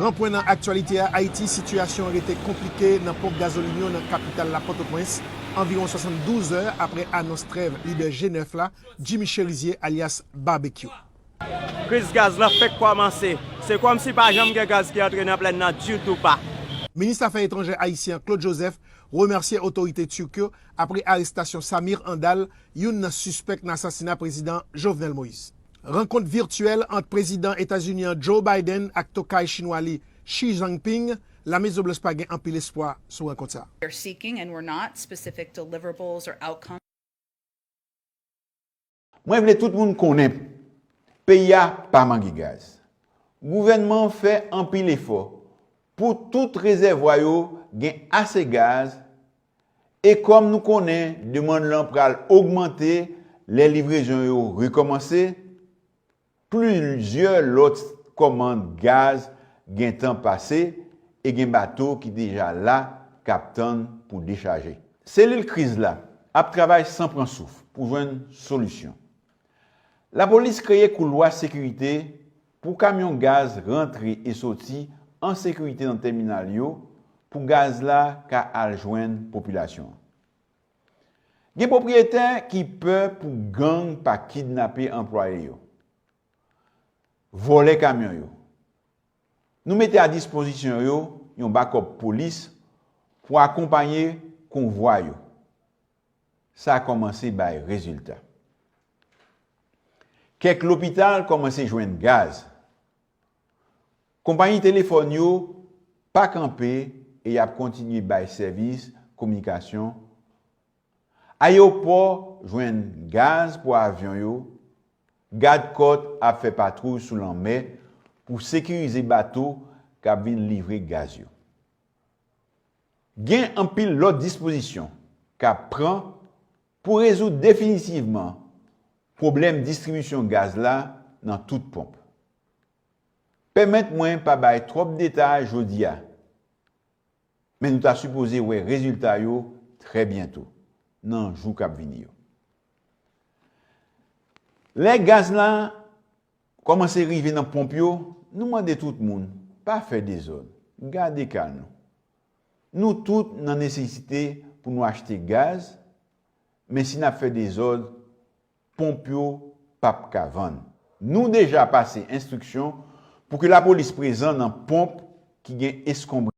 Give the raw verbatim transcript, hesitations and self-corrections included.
Gran pwen nan aktyalite a, Ayiti, sitiyasyon an rete konplike nan ponp gazolin yo nan kapital la, Pòtoprens, anviwon swasanndouz è apre anons trèv lidè G nèf la, Jimmy Chérizier, alyas Barbecue. Kriz gaz lan fèk kòmanse. Se kòmsi pa janm gen gaz ki antre nan plèn nan ditou pa. Minis Afè Etranjè ayisyen an, Claude Joseph, remèsye otorite tirk yo apre arestasyon Samir Handal, youn nan sispèk nan asasina Prezidan Jovenel Moïse. Rankont vityèl ant Prezidan Etazini an, Joe Biden, ak tokay chinwa li, Xi Jinping, Lamezonblanch pa gen anpil espwa sou rankont sa a. They're seeking and were not specific deliverables or outcomes. Mwen vle tout moun konnen peyi a pa manke gaz. Gouvènman an fè anpil efò pou tout rezèvwa yo gen ase gaz, e kòm nou konnen demann lan pral ogmante lè livrezon yo rekòmanse, plizyè lòt kòmand gaz gentan pase e gen bato ki deja la k ap tann pou dechaje. Selil kriz la ap travay san pran souf pou jwenn solisyon. Lapolis kreye koulwa sekirite pou kamyon gaz rantre e soti an sekirite nan tèminal yo pou gaz la ka al jwenn popilasyon an. Gen pwopriyetè ki pè pou gang pa kidnape anplwaye yo, vòlè kamyon yo. Nou mete a dispozisyon yo yon bakòp polis pou akonpaye konvwa yo. Sa kòmanse bay rezilta. Kèk lopital kòmanse jwenn gaz. Konpayi telefòn yo pa kanpe e y ap kontinye bay sèvis kominikasyon. Ayewopò jwenn gaz pou avyon yo. Gad kòt ap fè patwouy sou lanmè pou sekirize bato k ap vin livre gaz yo. Gen anpil lòt dispozisyon k ap pran pou rezoud definitivman pwoblèm distribisyon gaz la nan tout ponp. Pèmèt mwen pa bay twòp detay jodi a, men nou ta sipoze wè rezilta yo trè byento nan jou k ap vini yo. Lè gaz la kòmanse rive nan ponp yo, nou mande tout moun pa fè dezòd, gade kal nou. Nou tout nan nesesite pou nou achte gaz, men si n ap fè dezòd, ponp yo p ap ka vann. Nou deja pase enstriksyon pou ke lapolis prezan nan ponp ki gen eskonbri.